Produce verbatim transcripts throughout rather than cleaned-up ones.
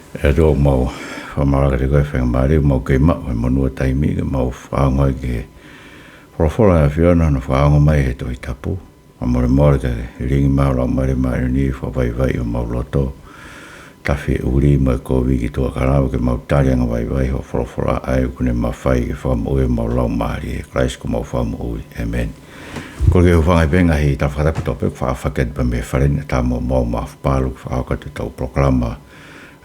ʻE ʻOtua, mau fakamālō atu kiate koe he faingamālie ʻoku mau kei maʻu he monū ʻa e taimi ke mau fakaongo ai ki he folofola ʻa e ʻAfiona, hono fakaongo mai he Tohi Tapu. Fakamolemole ke lilingi mai ho Laumālie Māʻoniʻoni, fakavaivaiʻi homau loto, tafi e ʻuli mo e kovi ki tuʻa ʻo ka lava ke mau tali angavaivai hoʻo folofola, ʻa ia ʻoku ne mafai ke fakamoʻui homau laumālie. ʻIa Kalaisi ko homau Fakamoʻui. ʻĒmeni. Kole ke u hūfanga pē he ngaahi tala fakatapu kotoa pē ʻoku faʻa fakahoko atu mei he Fale ni ʻa e Tamai, mo mau mafapalu ke fakahoko atu ʻetau polokalama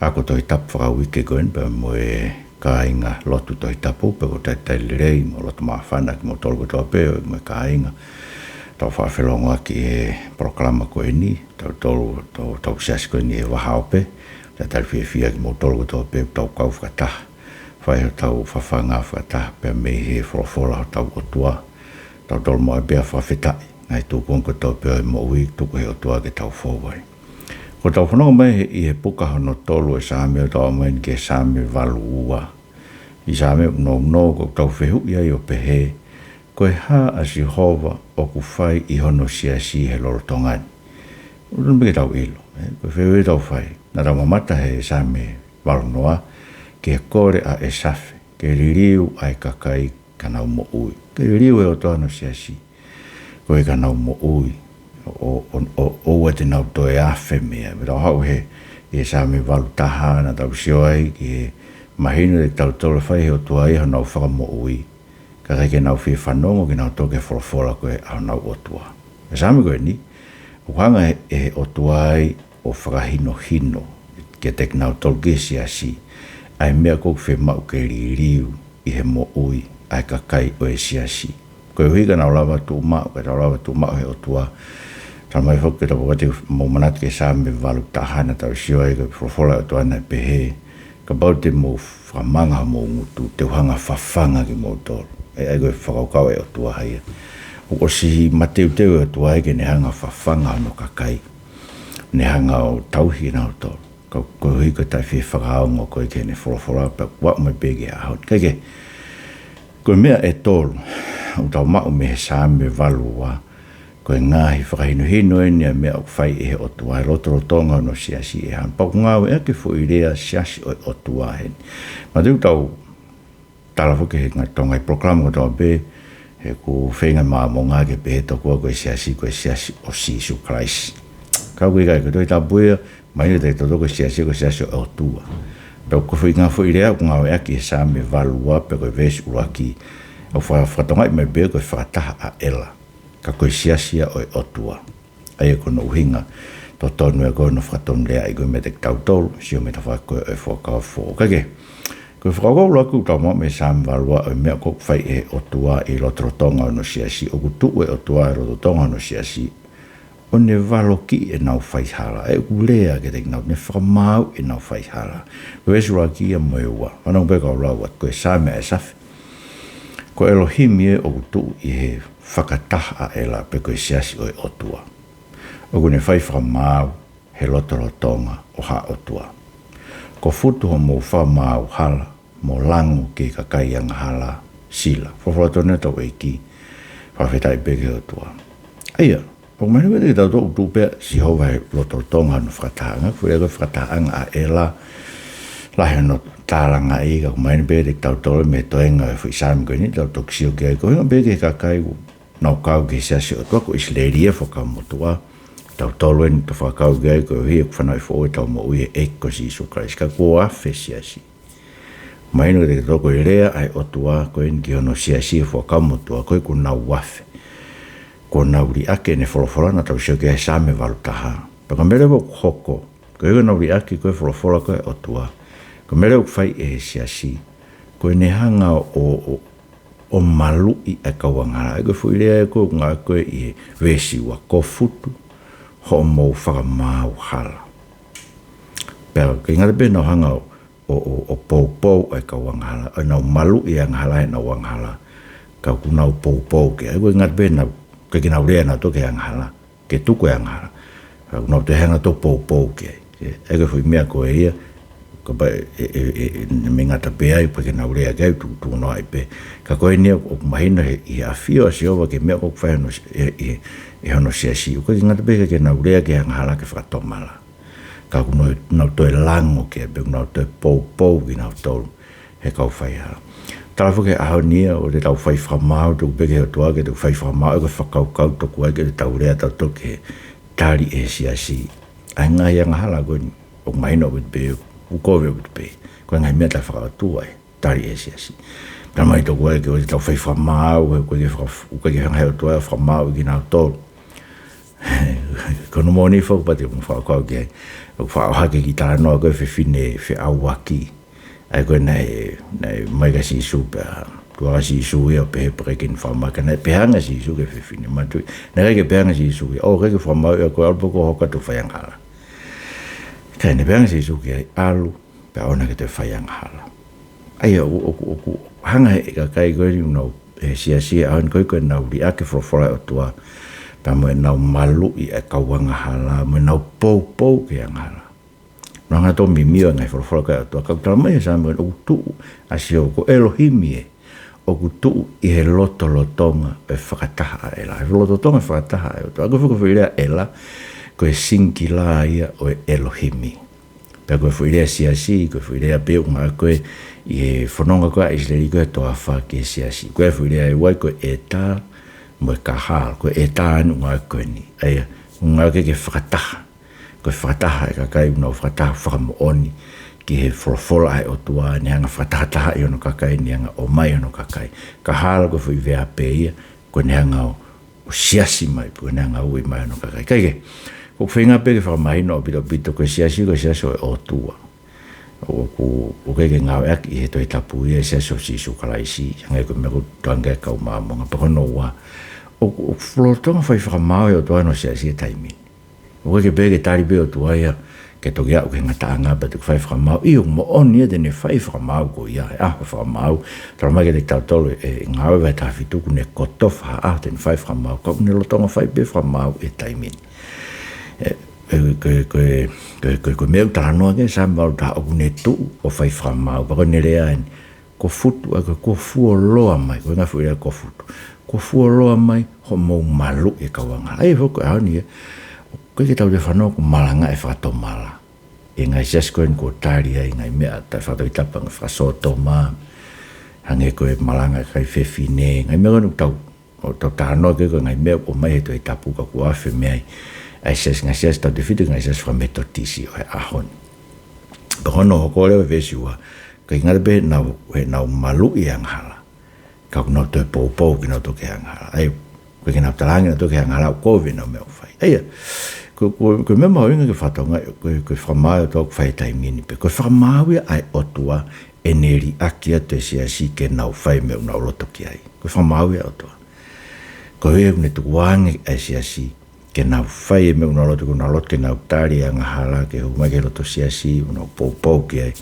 ako Tohi Tapu fakauike ko eni pea mo e kāinga lotu Tohi Tapu, pea ʻoku ou talitali lelei mo loto māfana kimoutolu kotoa pē ʻo e kāinga ʻoku tau faʻa felōngoaki ʻi he polokalama ko eni, tautolu, tau, tau siasi ko eni ʻi he Vahaope. Talitali fiefia kimoutolu kotoa pē ʻoku tau kau fakataha, fai hotau fafanga fakataha pea mei he folofola hotau ʻOtua. Tautolu mo e pea fakafetaʻi ngaahi tūkunga kotoa pē ʻo e moʻui, tuku ʻe he ʻOtua ke tau fou ai. Ko ʻetau fononga mai he, ʻi he puka hono tolu ʻo e Saame, ʻoku tau aʻu mai eni ki he Saame valu ua. ʻI he Saame nounou ʻoku tau fehuʻi ai ʻo pehē, ko e hā ʻa Sihova ʻoku fai ʻi hono siasi he lolotonga ni? ʻOku totonu pē ke tau ʻilo, ē, ko e fehuʻi ʻoku tau fai. Naʻa tau mamata he Saame valu noa ki he kole ʻa ʻĒsafe ke liliu ʻa e kakai ka nau moʻui. Ke liliu ʻe he ʻOtua hono siasi koeʻuhi ka nau moʻui, ʻo, ʻo, ʻo, ʻoua te nau toe afe mei ai. Pea tau haʻu he, he Saame valu taha, naʻa tau sio ai ki he mahino kiate kitautolu ʻe fai ʻe he ʻOtua ia honau fakamoʻui, ka ʻikai ke nau fie fanongo kinautolu ki he folofola ko ē ʻa honau ʻOtua. He Saame ko eni, ʻoku hanga ʻe he ʻOtua ia ʻo fakahinohino kiate kinautolu ki he siasi ʻa e meʻa ʻoku fiemaʻu ke liliu ʻi he moʻui ʻa e kakai ʻo e siasi, koeʻuhi ka nau lava tuʻu maʻu, ka tau lava tuʻu maʻu he ʻOtua. Talamai foki, ke tau ʻoatu ʻemau manatu ki he Saame valu taha, naʻa tau sio ai ko e folofola ʻa e ʻOtua naʻe pehē, kapau te mou fakamanga homou ngutu, te u hanga ʻo fafanga kimoutolu. ʻA ia ko e fakakaukau ʻa e ʻOtua ia. ʻOku ʻosi mateuteu e ʻOtua ia ke ne hanga ʻo fafanga hono kakai, ne hanga ʻo tauhi kinautolu. Ka koeʻuhi ko e taʻe fie fakaongo ko ē ki heʻene folofola pea ʻoku aʻu mai pē ki he ʻaho ni. Kae kehe, ko e meʻa ʻe tolu ʻoku tau maʻu mei he Saame valu ua, ko e ngaahi fakahinohino eni ʻa e meʻa ʻoku fai ʻe he ʻOtua he lotolotonga hono siasi ʻi he ʻaho ni. Pea ʻoku ngāueʻaki e foʻi lea siasi ʻo e ʻOtua heni. Manatuʻi ʻoku tau tala foki he ngaahi, ʻetau ngaahi polokalama kotoa pē, he ʻoku feinga e Māmonga ke pehē tokua ko e siasi ko e siasi ʻo Sīsū Kalaisi. Ka ʻoku ʻikai, ko e Tohi Tapu ia, mahino kiate kitautolu ko e siasi ko e siasi ʻo e ʻOtua. Pea ko e foʻi ngaahi foʻi lea ʻoku ngāueʻaki he Saame valu ua pea ko e veesi ʻuluaki, ʻoku faka-, fakatokangaʻi mai pē ko e fakataha ʻa ʻEla, ka ko e siasi ia ʻo e ʻOtua. ʻA ia ko hono ʻuhinga totonu ia ko hono fakatonuleaʻi ko ē meiate kitautolu, sio mei he tafaʻaki ko ē ʻo e Fuakava Foʻou. Kae kehe, ko e fakakaukau ʻuluaki ʻoku tau maʻu mei he Saame valu ua ʻo e meʻa ʻoku fai ʻe he ʻOtua ʻi lotolotonga hono siasi, ʻoku tuʻu e ʻOtua ʻi lotolotonga hono siasi ʻo ne valokiʻi ʻenau faihala. ʻA ia ʻoku lea kiate kinautolu, ne fakamaauʻi ʻenau faihala. Ko e veesi ʻuluaki ia mo e ua. Fanongo pē kau lau atu, ko e Saame ʻa ʻĒsafe. Ko ʻElohimi ē ʻoku tuʻu ʻi he fakataha ʻa ʻEla, pe ko e siasi ʻo e ʻOtua, ʻoku ne fai fakamaau he lotolotonga ʻo ha ʻOtua. Ko Futu homou fakamaau hala, mo Lango ki he kakai angahala, Sila. Folofola tonu ʻa hotau ʻEiki, fakafetaʻi pē ki he ʻOtua. ʻA ia, ʻoku mahino kiate kitautolu ʻoku tuʻu pē ʻa Sihova he lotolotonga hono fakatahaʻanga, ko e foʻi lea ko e fakatahaʻanga ʻa ʻEla, lahi hono tālangaʻi, ka ʻoku mahino pē kiate kitautolu mei he toenga ʻo e foʻi Saame ko eni, tau toki sio ki ai, ko e ʻuhinga pē ki he kakai ʻoku nau kau ki he siasi ʻo e ʻOtua, ko ʻIsileli ia Fuakava Motuʻa. Tautolu eni ʻoku tau fakakau ki ai koeʻuhi ʻoku fanauʻi foʻou ʻetau moʻui ʻi he ʻEiki ko Sīsū Kalaisi, ka kuo afe e siasi. Mahino kiate kitautolu ko e lea ʻa e ʻOtua ko eni ki hono siasi he Fuakava Motuʻa, ko e kuo nau afe. Kuo nau liʻaki ʻene folofola, naʻa tau sio ki ai he Saame valu taha. Pea ko e meʻa leva ʻoku hoko, koeʻuhi kuo nau liʻaki ko ē e folofola ko ē ʻa e ʻOtua, ko e meʻa leva ʻoku fai ʻe he siasi, ko ʻene hanga ʻo, ʻo, ʻo maluʻi ʻa e kau angahala. ʻA ia ko e foʻi lea ia ko ē ʻoku ngāueʻaki ko ē ʻi he veesi ua, ko Futu hoʻomou fakamaau hala. Pea ʻikai ngata pē ʻenau hanga ʻo, ʻo, ʻo, ʻo poupou ʻa e kau angahala, ʻo nau maluʻi e angahala heʻenau angahala, ka ʻoku nau poupou ki ai. ʻA ia ʻikai ngata pē ʻenau, ʻikai ke nau lea nautolu ki he angahala ke tuku e angahala, ka ʻoku nau toe hanga ʻo poupou ki ai. ʻA ia ko e foʻi meʻa ko ē ia, kapau ʻe, ʻe, ʻe, ʻe, ʻe mei ngata pē ai, ʻikai ke nau lea ki ai, tuʻutuʻunoaʻi pē. Ka ko eni ʻoku mahino he, ʻi he ʻafio ʻa Sihova ki he meʻa ʻoku fai hono, ʻe, ʻe, ʻe hono siasi, ʻoku ʻikai ke ngata pē ʻikai ke nau lea ki he angahala ke fakatomala, Ka kuo nau, nau toe lango ki ai, pea kuo nau toe poupou kinautolu he kau faihala. Tala foki he ʻaho ni ia, ʻoua te tau fai fakamaau, tuku pē ki he ʻOtua ke tau fai fakamaau, ʻa ia ko e fakakaukau tuku ai ke tau lea tautolu ki he tali ʻe he siasi ʻa e ngaahi angahala ko eni, ʻoku mahino ʻaupito pē, ʻoku kovi ʻaupito pē. Ko e ngaahi meʻa taʻefakaʻotua ē, tali ʻe he siasi. Talamai tuku ai ke ʻoua te tau fai fakamaau, he ʻoku ʻikai ke faka-, ʻoku ʻikai ke hanga ʻe he ʻOtua ʻo fakamaauʻi kinautolu. Ko hono moʻoni foki pea te u fakakaukau ki ai. ʻOku faʻa ʻohake e kiʻi talanoa ko e fefine feʻauaki. ʻA ia ko e naʻe, naʻe ʻomai kia Sīsū pea, tuku ʻa Sīsū ia ʻo pehē pea ʻikai ke ne fakamākina, naʻe pehē ange ʻa Sīsū ki he fefine, manatuʻi. Naʻe ʻikai ke pehē ange ʻa Sīsū ia, ʻoku ʻikai ke fakamāuʻi au, ko e ʻalu pē koe ʻo hoko atu ʻo fai angahala. Ka naʻe pehē ange ʻa Sīsū ki ai, ʻalu, pea ʻoua naʻá ke toe fai angahala. ʻA ia, ʻoku, ʻoku, ʻoku hanga ʻe he kakai ko eni ʻoku nau, ʻe he siasi he ʻaho ni ko ē ke nau liʻaki e folofola ʻa e ʻOtua, pea mo ʻenau maluʻi e kau angahala, mo ʻenau poupou ki he angahala. Nau hanga ʻo mimio e ngaahi folofola ko ē ʻa e ʻOtua, ka ʻoku talamai ʻe he Saame ʻoku tuʻu ʻa Sihova ko ʻElohimi ē, ʻoku tuʻu ʻi he lotolotonga ʻo e fakataha ʻa ʻEla. He lotolotonga ʻo e fakataha ʻa e ʻOtua. Ko e foʻi, foʻi lea ʻEla, ko e singila ia ʻo e ʻElohimi. Pea ko e foʻi lea siasi, ko e foʻi lea pē ʻoku ngāueʻaki ko ē ʻi he fononga ko ē ʻa ʻIsileli ko ē he toafa ki he siasi. Ko e foʻi lea ʻe ua ia ko e ʻEtā mo e Kahal, ko e ʻEtā eni ʻoku ngāueʻaki ko eni. ʻA ia, ʻoku ngāueʻaki ke fakataha. Ko e fakataha e kakai ʻoku nau fakataha fakamoʻoni ki he folofola ʻa e ʻOtua, ne hanga ʻo fakatahatahaʻi hono kakai, ne hanga ʻo ʻomai hono kakai. Kahal ko e foʻi veape ia, ko ʻene hanga ʻo, ʻo siasi mai, ko ʻene hanga ʻo ui mai hono kakai. Kae kehe, ʻoku ou feinga pē ke fakamahino ʻaupito ʻaupito, ko e siasi, ko e siasi ʻo e ʻOtua. ʻOku, ʻoku ʻikai ke ngāueʻaki ʻi he Tohi Tapu ia e siasi ʻo Sīsū Kalaisi, hangē ko e meʻa ko ē ʻoku tala ange ʻe he kau Māmonga. Pea ko hono ua, ʻoku, ʻoku lolotonga fai fakamaau ʻe he ʻOtua hono siasi he taimi ni. ʻOku ʻikai ke pehē ke tali pē ʻe he ʻOtua ia ke toki aʻu ki he ngataʻanga pea toki fai fakamaau. ʻIo, moʻoni ia te ne fai fakamaau ko ia, he ʻaho fakamaau. Talamai kiate kitautolu ʻe, ʻe Ngāue vahe taha fitu, kuo ne kotofa ha ʻaho te ne fai fakamaau, ka ʻoku ne lolotonga fai pē fakamaau he taimi ni. ʻE, ʻe, ko e, ko e, ko e, ko e, ko e meʻa ʻoku talanoa ki ai e Saame valu taha, ʻoku ne tuʻu ʻo fai fakamaau, pea ko ʻene lea eni, kuo futu, ʻa ia ko e kuo fuoloa mai, ko e ngaahi foʻi lea kuo futu. Kuo fuoloa mai hoʻomou maluʻi e kau angahala. ʻA ia foki ko e ʻaho ni ē, ʻoku ʻikai ke tau toe fanongo ʻoku malangaʻi e fakatomala ʻe he ngaahi siasi ko eni kuo tali ai e ngaahi meʻa taʻefakatokitapa, ngaahi fakasōtoma, hangē ko e malanga e kakai fefine, ngaahi meʻa ko eni ʻoku tau ʻo tau talanoa ki ai ko e ngaahi meʻa ʻoku ʻomai ʻe he Tohi Tapu ka kuo afe mei ai ʻa e siasi, ngaahi siasi tautefito ki he ngaahi siasi fakametotisi ʻo e ʻaho ni. Pea ko hono hoko leva e veesi ua, ʻikai ngata pē heʻenau, heʻenau maluʻi e angahala, ka ʻoku nau toe poupou kinautolu ki he angahala. ʻA ia, ʻoku ʻikai ke nau talaange kinautolu ki he angahala, ʻoku kovi ʻenau meʻa ʻoku fai. ʻA ia, ko, ko, ko e meʻa mahuʻinga ke fakatokangaʻi, ko e, ko e fakamaau ʻa e ʻOtua ʻoku fai he taimi ni pē. Ko e fakamaau ia ʻa e ʻOtua ʻene liʻaki atu e siasi ke nau fai e meʻa ʻoku nau loto ki ai. Ko e fakamaau ia ʻa e ʻOtua. Koeʻuhi he ʻoku ne tukuange ʻa e siasi ke nau fai e meʻa ʻoku nau loto, ʻoku nau loto ke nau tali e angahala ke hū mai ki he loto siasi, ʻoku nau poupou ki ai.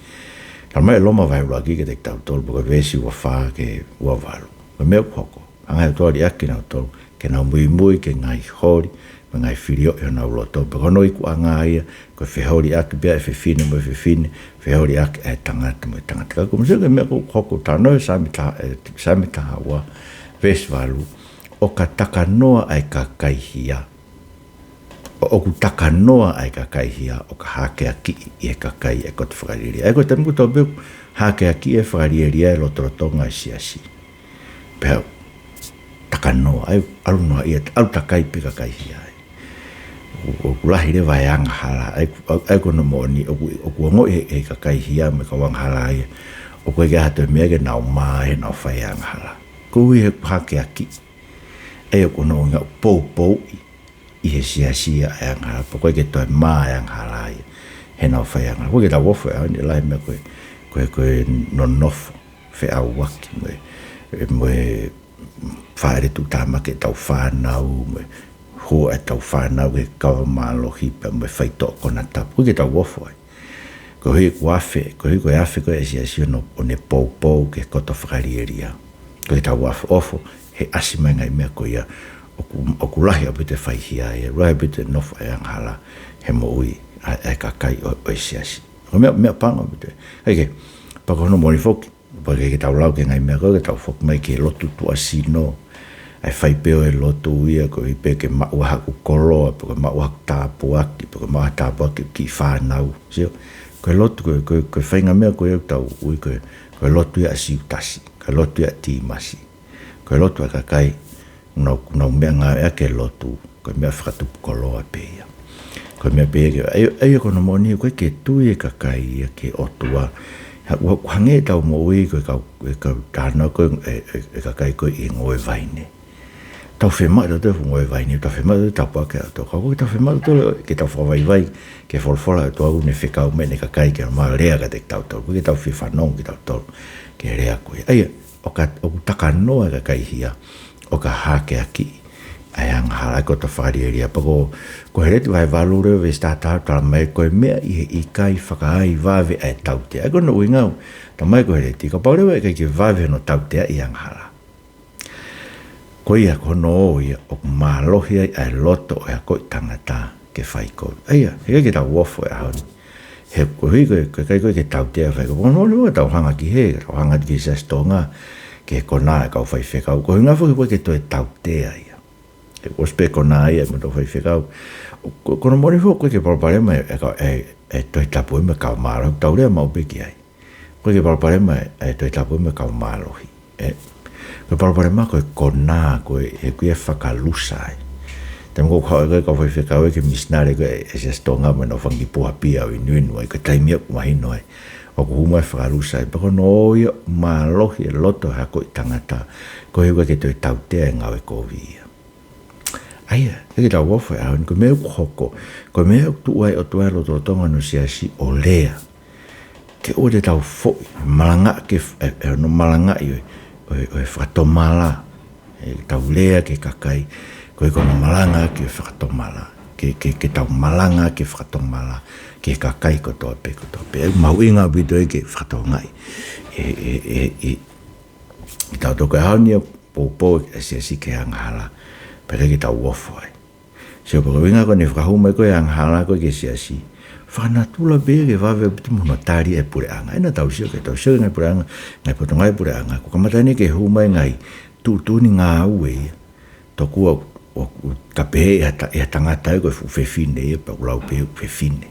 Talamai ʻe Loma vahe ʻuluaki kiate kitautolu, pea ko e veesi ua fā ki he ua valu. Ko e meʻa ʻoku hoko, hanga ʻe he ʻOtua ʻo liʻaki kinautolu ke nau muimui ki he ngaahi holi mo e ngaahi filioʻi ʻo honau loto. Pea ko hono ikuʻanga ia, ko e feholiʻaki pē ʻa e fefine mo e fefine, feholiʻaki ʻa e tangata mo e tangata. Ka ko e meʻa ko ē ʻoku hoko, talanoa e Saame taha, ē, Saame taha ua, veesi valu, ʻoka takanoa ʻa e kakai hia. ʻO, ʻoku takanoa ʻa e kakai hia, ʻoka hākeakiʻi ʻe he kakai ʻa e koto fakalielia. ʻA ia ko e taimi kotoa pē ʻoku hākeakiʻi e fakalielia ʻi he lotolotonga e siasi, pea takanoa, ʻa ia ʻalu noa ia, ʻalu takai pē kakai hia ai. ʻOku, ʻoku lahi leva e angahala, ʻa ia, ʻa ia, ʻa ia ko hono moʻoni, ʻoku, ʻoku ongoʻi ʻe he, ʻe he kakai hia mo e kau angahala ia ʻoku ʻikai ke ʻi ai ha toe meʻa ke nau mā ai heʻenau fai e angahala. Koeʻuhi he ʻoku hākeakiʻi. ʻA ia ko hono ʻuhinga ʻoku poupouʻi ʻe he siasi ia e angahala, pea ʻoku ʻikai ke toe mā e angahala ia heʻenau fai e angahala. ʻOku ʻikai ke tau ofo he ʻaho ni, lahi e meʻa ko e, ko e, ko e nonofo feʻauaki mo e, mo e fāʻele tuʻutāmaki ʻetau fānau, mo e hū ʻetau fānau ki he kava mālohi pea mo e faitoʻo konatapu. ʻOku ʻikai ke tau ofo ai. Koeʻuhi ko e afe, koeʻuhi ko e afe ko ē e siasi ʻo ne, ʻo ne poupou ki he koto fakalielia. ʻOku ʻikai ke tau ofo, ofo he ʻasi mai e ngaahi meʻa ko ia ʻoku, ʻoku lahi ʻaupito e faihia, ʻoku lahi ʻaupito e nofo e angahala he moʻui ʻa e, ʻa e kakai ʻo, ʻo e siasi. Ko e meʻa, meʻa pango ʻaupito. ʻA ia ke, pea ko hono moʻoni foki, pea ʻikai ke tau lau ki he ngaahi meʻa ko ē, ke tau foki mai ki he lotu tuʻasino. ʻa e fai pē ʻo e lotu ia, ko e pē ke maʻu haku koloa, pe ko e maʻu haku tāpuaki, pe ko e maʻu ha tāpuaki ki he fānau. Sio, ko e lotu, ko e, ko e, ko e faʻahinga meʻa ko ia ʻoku tau ui ko e, ko e lotu ia ʻa Siutasi, ko e lotu ia ʻa Tīmasi. Ko e lotu ʻa e kakai, nau, nau meʻangāueʻaki e lotu, ko e meʻa fakatupu koloa pē ia. Ko e meʻa pē ia ke, ʻa ia, ʻa ia ko hono moʻoni, ʻoku ʻikai ke tui e kakai ia ki he ʻOtua. Ha, ʻoku, ʻoku hangē ʻetau moʻui ko e kau, e kau tānaki ko e, e, e, e kakai ko ē ʻi he ngoue vaine. Tau fiemaʻu tautolu e fuʻu ngoue vaine, tau fiemaʻu tautolu e tāpuaki ʻa e ʻOtua. Ka ʻoku ʻikai ke tau fiemaʻu tautolu ke tau fakavaivai ki he folofola ʻa e ʻOtua ʻoku ne fekau mai ʻene kakai ke nau lea kiate kitautolu. ʻOku ʻikai ke tau fie fanongo kitautolu ki he lea ko ia. ʻA ia, ʻoku, ʻoku takanoa e kakai hia, ʻoku hākeakiʻi ʻa e angahala, ʻa e koto fakalielia. Pea ko, ko Heleti vahe valu leva veesi taha taha ʻoku tala mai ko e meʻa ʻi he ʻikai fakaai vave ʻa e tautea. ʻA ia ko hono ʻuhinga ʻoku tala mai ko Heleti, kapau leva ʻe ʻikai ke vave hono tauteaʻi e angahala, ko ia ko hono ō ia ʻoku mālohi ai ʻa e loto ʻo e akoʻi tangata ke fai kovi. ʻA ia, he ʻikai ke tau ofo he ʻaho ni. He koeʻuhi ko e, ko e ʻikai ko ē ke tautea e fai kovi. Ko hono moʻoni ʻoku tau hanga ki hē, tau hanga ki he Siasi Tonga, ki he konā e kau faifekau. Ko e ʻuhinga foki ʻoku ʻikai ke toe tautea ia. He ʻosi pē konā ia mo e kau faifekau. Ko, ko hono moʻoni foki ʻoku ʻikai ke palopalema e, e, e, e Tohi Tapu mo e kau mālohi, tau lea maʻu pē ki ai. ʻOku ʻikai ke palopalema e, e Tohi Tapu mo e kau mālohi. ʻE, ko e palopalema ko e konā ko ē, he ʻoku ʻi ai e fakalusa ai. Taimi ko ē ʻoku haʻu ai ko ē e kau faifekau ki he misinale ko ē ʻa e Siasi Tonga mo ʻenau fanga kiʻi puha pia ʻo inuinu ai, ko e taimi ia ʻoku mahino ai ʻoku hū mai e fakalusa ai. Pea ko hono ō ia ʻoku mālohi e loto ʻo e akoʻi tangata, koeʻuhi ʻoku ʻikai ke toe tautea e ngāue kovi ia. ʻA ia, ʻikai ke tau ofo he ʻaho ni, ko e meʻa ʻoku hoko, ko e meʻa ʻoku tuʻu ai e ʻOtua he lotolotonga hono siasi ʻo lea. Ke ʻoua te tau foʻi, malangaʻi ke f-, e, e, hono malangaʻi ʻo e, ʻo e, ʻo e fakatomala. ʻE tau lea ki he kakai, koeʻuhi ko hono malangaʻi ʻo e fakatomala. Ke, ke, ke tau malangaʻi ʻo e fakatomala ki he kakai kotoa pē, kotoa pē. ʻOku mahuʻinga ʻaupito ia ke fakatokangaʻi. ʻE, ʻe, ʻe, ʻe, ʻe tau toka ʻaho ni ʻo poupou e siasi ki he angahala, pea ʻikai ke tau ofo ai. Sio, pea ko e ʻuhinga ko eni ʻoku fakahū mai ko ē e angahala ko ē ki he siasi, fakanatula pē ke vave ʻaupito mo hono tali ʻe he puleʻanga. ʻE, naʻa tau sio ki ai, tau sio ki he ngaahi puleʻanga, ngaahi potungāue puleʻanga, kuo kamata eni ke hū mai e ngaahi tuʻutuʻuni ngāue ia. Tokua ʻo, ʻo, ʻo ka pehē ʻe ha ta-, ʻe ha tangata ia ko e fuʻu fefine ia, pea ʻoku lau pē ʻoku fefine.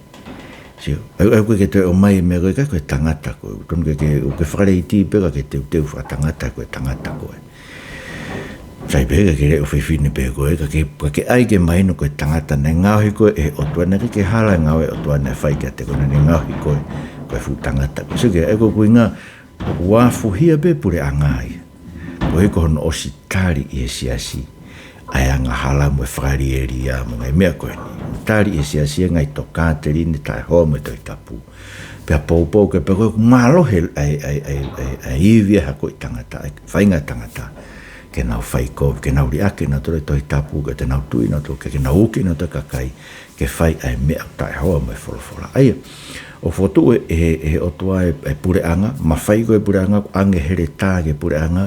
Sio, ʻa ia, ʻa ia ʻoku ʻikai ke toe ʻomai e meʻa ko ē, ka ko e tangata ko ē. Tonu ke, ke, ke fakaleiti pē ka ke teuteu fakatangata ko e tangata ko ē. Sai pē ka ke leʻo fefine pē ko ē, ka ke, ka ke ʻai ke mahino ko e tangata naʻe ngaohi koe ʻe he ʻOtua, naʻe ʻikai ke hala e ngāue ʻa e ʻOtua naʻe fai kiate koe, naʻa ne ngaohi koe ko e fuʻu tangata. Sio ki ai, ʻa ia ko e ʻuhinga, ʻoku afuhia pē puleʻanga ia. Koeʻuhi ko hono ʻosi tali ʻe he siasi ʻa e angahala mo e fakalielia mo e ngaahi meʻa ko eni. Tali ʻe he siasi e ngaahi tokāteline taʻehoa mo e Tohi Tapu. Pea poupou ki ai pea ko e ʻoku mālohi e, e, e ivi ʻa e akoʻi tangata, ʻa e faʻahinga tangata, ke nau fai kovi, ke nau liʻaki ʻenautolu e Tohi Tapu, ke nau tui ʻenautolu, ke, ke nau uki ʻenautolu e kakai ke fai ʻa e meʻa taʻehoa mo e folofola. ʻA ia, ʻoku fokotuʻu ʻe he, ʻe he ʻOtua e, e puleʻanga, mafai ko ē e puleʻanga, ʻoange e heletā ki he puleʻanga,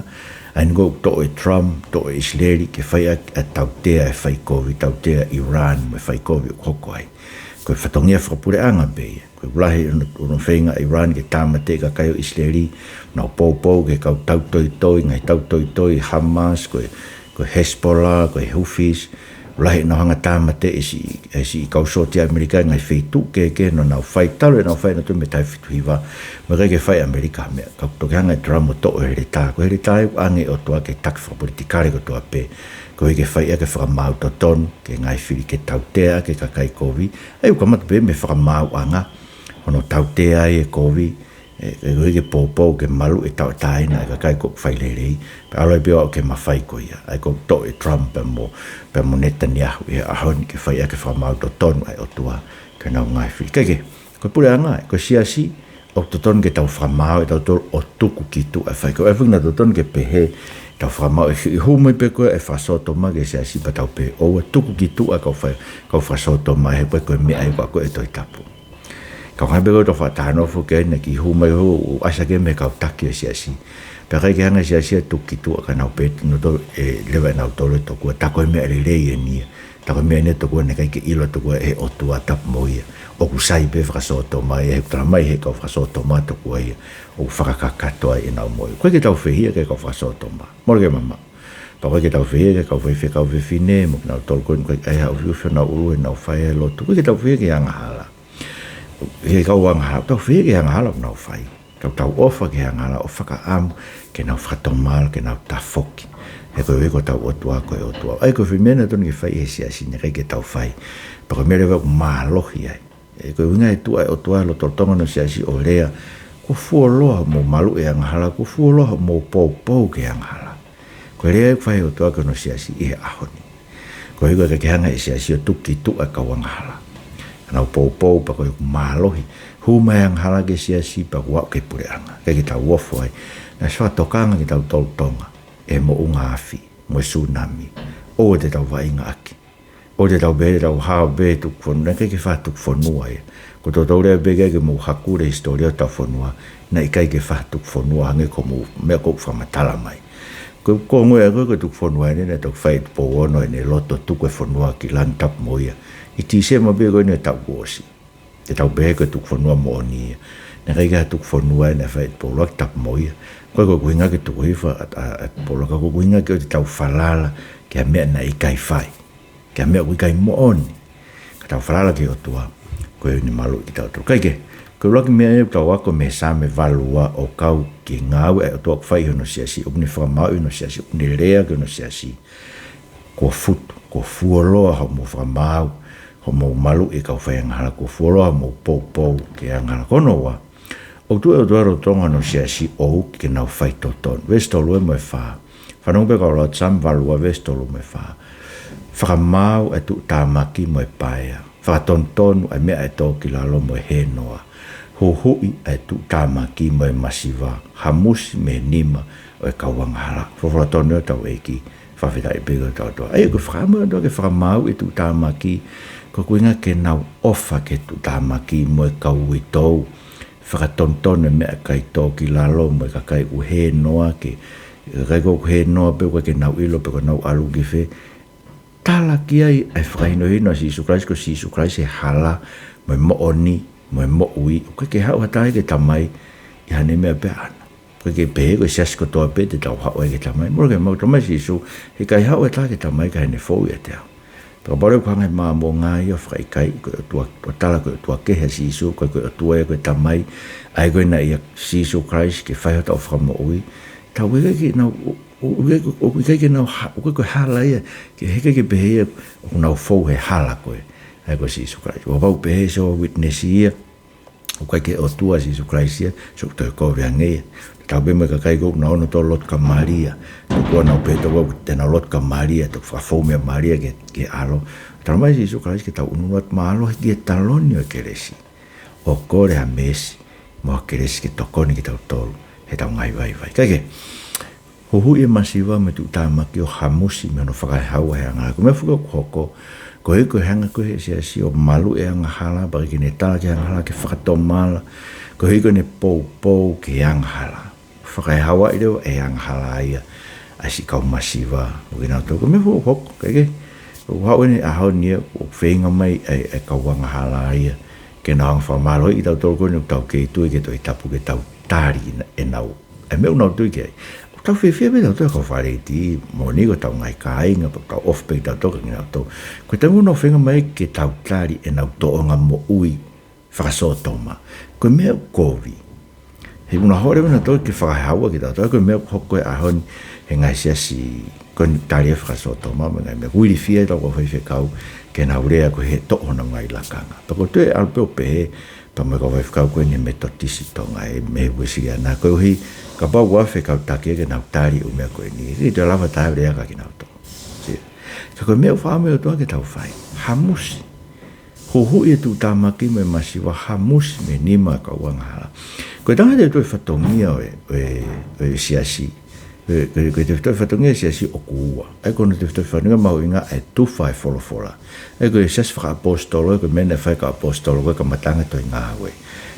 ʻa eni ko ē ʻoku toʻo ʻe Trump, toʻo ʻe ʻIsileli, ke fai ʻaki ʻa e tautea e fai kovi, tautea ʻa Iran mo e fai kovi ʻoku hoko ai. Ko e fatongia fakapuleʻanga pē ia. Ko e lahi hono, hono feinga ʻa Iran ke tāmateʻi e kakai ʻo ʻIsileli, nau poupou ki he kau tautoitoi, ngaahi tautoitoi, Hamas, ko e, ko e Hezbollah, ko e Houthis, lahi ʻenau hanga ʻo tāmateʻi e siʻi, e siʻi kau sōtia ʻAmelika ʻi he ngaahi feituʻu kehekehe naʻa nau fai talu ʻenau fai ʻenautolu mei he taha fitu hiva, mo e ʻikai ke fai ʻe ʻAmelika ha meʻa. Ka ʻoku toki hanga ʻe Trump ʻo toʻo e heletā, ko e heletā ia ʻoku ʻoange ʻe he ʻOtua ki he taki fakapolitikale kotoa pē, koeʻuhi ke fai ʻaki e fakamaau totonu ki he ngaahi fili, ke tautea ʻaki e kakai kovi. ʻA ia ʻoku kamata pē mei he fakamaauʻanga, hono tautea ai e kovi, ʻe, ʻe, koeʻuhi ke poupou ke maluʻi e tauʻatāina ʻa e kakai ʻoku fai lelei, pea ʻalu ai pē ʻo aʻu ki he mafai ko ia. ʻA ia ʻoku toʻo ʻe Trump pea mo, pea mo Netanyahu ʻi he ʻaho ni ke fai ʻaki e fakamaau totonu ʻa e ʻOtua ki heʻenau ngaahi fili. Kae kehe, ko e puleʻanga, ko e siasi, ʻoku totonu ke tau fakamaau ʻe tautolu ʻo tuku ki tuʻa e fai kovi. ʻA ia ʻoku totonu ke pehē ʻetau fakamaau ʻi he hū mai pē ko ē e fakasōtoma ki he siasi pea tau pehē ʻoua, tuku ki tuʻa e kau fai, kau fakasōtoma, he ko e, ko e meʻa ia ʻoku akoʻi ʻe he Tohi Tapu. Ka ʻoku hangē pē ko ʻetau fakatalanoa foki ʻanenai, kiʻi hū mai ʻo ʻasi hake mei he kau taki e siasi. Pea ʻikai ke hanga ʻe he siasi ʻo tuku ki tuʻa, ka nau pehē ʻe nautolu, ʻe leva ʻe nautolu e tokua, tā ko e meʻa lelei eni ia. Tā ko e meʻa eni ia tokua naʻe ʻikai ke ʻilo tokua ʻe he ʻOtua tapu mo ia. ʻOku sai pē fakasōtoma ia, he ʻoku tala mai ʻe he kau fakasōtoma tokua ia ʻoku fakakakato ai ʻenau moʻui. ʻOku ʻikai ke tau fehiʻa ki he kau fakasōtoma. Mole ke mamaʻo. Pea ʻoku ʻikai ke tau fehiʻa ki he kau faifekau fefine, mo kinautolu ko eni ʻoku ʻikai ʻai ha ʻufiʻufi honau ʻulu heʻenau fai e lotu. ʻOku ʻikai ke tau fehiʻa ki he angahala. Ki he kau angahala, tau fehiʻa ki he angahala ʻoku nau fai. Tau, tau ʻofa ki he angahala ʻo fakaʻamu ke nau fakatomala, ke nau tafoki. He ko e ʻuhi ko hotau ʻOtua ko e ʻOtua. ʻA ia ko e foʻi meʻa naʻe totonu ke fai ʻe he siasi, naʻe ʻikai ke tau fai. Pea ko e meʻa leva ʻoku mālohi ai. Ē, ko e ʻuhinga e tuʻu ʻa e ʻOtua he lotolotonga hono siasi ʻo lea, kuo fuoloa hoʻomou maluʻi e angahala, kuo fuoloa hoʻomou poupou ki he angahala. Ko e lea ʻoku fai ʻe he ʻOtua ki hono siasi ʻi he ʻaho ni. Koeʻuhi ko e ʻikai ke hanga ʻe he siasi ʻo tuku ki tuʻa e kau angahala. Ka nau poupou pea ko e ʻoku mālohi. Hū mai e angahala ki he siasi pea kuo aʻu ki he puleʻanga. ʻIkai ke tau ofo ai. Naʻe ʻosi fakatokanga kitautolu Tonga ʻe he moʻunga afi mo e sunami. ʻOua te tau vaʻinga ʻaki. ʻOua te tau pehē te tau hao pē he tuku fonua, naʻe ʻikai ke fai ha tuku fonua ia. Ko e tau lea pē ke mou hakule hisitōlia hotau fonua, naʻe ʻikai ke fai ha tuku fonua hangē ko hoʻomou meʻa ʻoku fakamatala mai. Ko e, ko e ngaahi ko e, ko e tuku fonua eni naʻe toki fai ʻe Tupou Ono ʻene loto tuku e fonua ki langi tapu mo ia ʻi Tīsema pē ko eni e taʻu kuo ʻosi. Te tau pehē ko e tuku fonua moʻoni ia. Naʻe ʻikai ke fai ha tuku fonua ia naʻe fai ʻe Tupou ʻUluaki tapu mo ia. Ko e, ko e ʻuhinga ke tuku hifo ʻa, ʻa, ʻa Tupou ʻUluaki, ko e ʻuhinga ke ʻoua te tau falala ki ha meʻa naʻe ʻikai fai. Ki ha meʻa ʻoku ʻikai moʻoni. Ka tau falala ki he ʻOtua, ko ʻene maluʻi kitautolu. Kae kehe, ko e ʻuluaki meʻa ia ʻoku tau ako mei he Saame valu ua ʻo kau ki he ngāue ʻa e ʻOtua ʻoku fai ʻi hono siasi, ʻoku ne fakamaauʻi hono siasi, ʻoku ne lea ki hono siasi. Kuo futu, kuo fuoloa hoʻomou fakamaau, hoʻomou maluʻi e kau fai angahala, kuo fuoloa hoʻomou poupou ki he angahala. Ko hono ua, ʻoku tuʻu e ʻOtua he lotolotonga hono siasi ʻo uki ke nau faitotonu. Veesi tolu mo e fā. Fanongo pē kau lau atu Saame valu ua veesi tolu mo e fā. Fakamaau e tuʻutāmaki mo e paea. Fakatonutonu e meʻa ʻe tō ki lalo mo e hēnoa. Huhuʻi e tuʻutāmaki mo e masiva. Hamusi mei he nima ʻo e kau angahala. Folofola tonu ʻa hotau ʻEiki. Fakafetaʻi pē ki hotau ʻOtua. ʻA ia ko e fakaʻamu ʻa e ʻOtua ke fakamaau e tuʻutāmaki. Ko e ʻuhinga ke nau ʻofa ki he tuʻutāmaki mo e kau uitou. Fakatonutonu e meʻa ʻikai tō ki lalo mo e kakai ʻoku hēnoa ki, kakai ʻoku hēnoa pē ʻoku ʻikai ke nau ʻilo pe ko ʻenau ʻalu ki fē. Tala ki ai ʻa e fakahinohino ʻa Sīsū Kalaisi, ko Sīsū Kalaisi e hala mo e moʻoni mo e moʻui. ʻOku ʻikai ke haʻu ha taha ki he Tamai ʻi haʻane meʻa pē ʻaʻana. ʻOku ʻikai ke pehē ko e siasi kotoa pē te tau haʻu ai ki he Tamai. Mole ke mau Tamai Sīsū, heʻikai haʻu ha taha ki he Tamai kae ʻikai ke ne fou ʻiate au. Pea kapau leva ʻoku hanga ʻe he Māmonga ia ʻo fakaʻikaiʻi ko e ʻOtua, ʻo tala ko e ʻOtua kehe ʻa Sīsū, ʻikai ko e ʻOtua ia ko e Tamai, ʻa ia ko ena ia Sīsū Kalaisi ke fai hotau fakamoʻui. Tau ʻikai ke nau, ʻo, ʻo, ʻikai, ʻo, ʻikai ke nau ha-, ʻoku ʻikai ko e hala ia, ke heʻikai ke pehē ia, ʻoku nau fou he hala ko ē. ʻA ia ko Sīsū Kalaisi. ʻOku pau pehē Jehovah Witness ia, ʻoku ʻikai ke ʻOtua Sīsū Kalaisi ia, so toe kovi ange ia. Tau pē mo e kakai ko ē ʻoku nau ʻono tō lotu kia Malia. Ko ʻenau pehē tō te nau lotu kia Malia, tō fakafou meia Malia ki he, ki he ʻAlo. Talamai Sīsū Kalaisi ke tau ʻunuʻunu atu mālohi ki he taloni ʻo e kelesi. ʻO kole ha meesi, mo ha kelesi ke tokoni kitautolu, heʻetau ngaahi vaivai. Kae kehe, huhuʻi e masiva mo e tuʻutāmaki ʻo hamusi mei hono fakaehaua he angahala. Ko e meʻa foki ʻoku hoko, koeʻuhi ko e hanga ko ē he siasi ʻo maluʻi e angahala, pea ʻikai ke ne tala ki he angahala ke fakatomala, koeʻuhi ko ʻene poupou ki he angahala. Fakaehauaʻi leva ʻe he angahala ia ʻa e siʻi kau masiva, mo kinautolu. Ko e meʻa foki ʻoku hoko, kae kehe, ʻoku haʻu eni he ʻaho ni ia, ʻoku feinga mai ʻa e, ʻa e kau angahala ia ke nau hanga ʻo fakamālohiʻi kitautolu ko eni ʻoku tau kei tui ki he Tohi Tapu ke tau tali ʻenau ʻa e meʻa ʻoku nau tui ki ai. ʻOku tau fiefia pē tautolu he kau fāliti, moʻoni ko hotau ngaahi kāinga, pea tau ʻofa pē kitautolu kiate kinautolu. Ko e taimi ʻoku nau feinga mai ke tau tali ʻenau tōʻonga moʻui fakasōtoma, ko e meʻa ʻoku kovi. He ʻoku nau hanga leva ʻe nautolu ke fakaehaua kitautolu, ko e meʻa ʻoku hoko he ʻaho ni he ngaahi siasi ko eni tali e fakasōtoma, mo e ngaahi meʻa ʻoku ilifia ʻetau kau faifekau ke nau lea ko e toʻo honau ngaahi lakanga. Pea ʻoku ou tui ʻe ʻalu pē ʻo pehē, pea mo e kau faifekau ko eni Metotisi Tonga, ʻa e mei he Uēsiliana, koeʻuhi kapau ʻoku ʻi ai ha fekau taki ke nau tali ʻū meʻa ko eni, ʻe ʻikai toe lava ha taha ʻo lea kia kinautolu. Sio. Ka ko e meʻa ʻoku fakaʻamu ʻe he ʻOtua ke tau fai. Hamusi. Huhuʻi e tuʻutāmaki mo e masiva, hamusi mei he nima ʻo e kau angahala. Ko e taha e tefitoʻi fatongia ʻo e, ʻo e, ʻo e siasi. Ko e, ko e, ko e tefitoʻi fatongia ʻo e siasi ʻoku ua. ʻA ia ko hono tefitoʻi fatongia mahuʻinga ʻa e tufa e folofola. ʻA ia ko e siasi fakaʻaposetolo, ko e meʻa naʻe fai ʻe he kau ʻaposetolo ko e kamataʻanga e tohi Ngāue.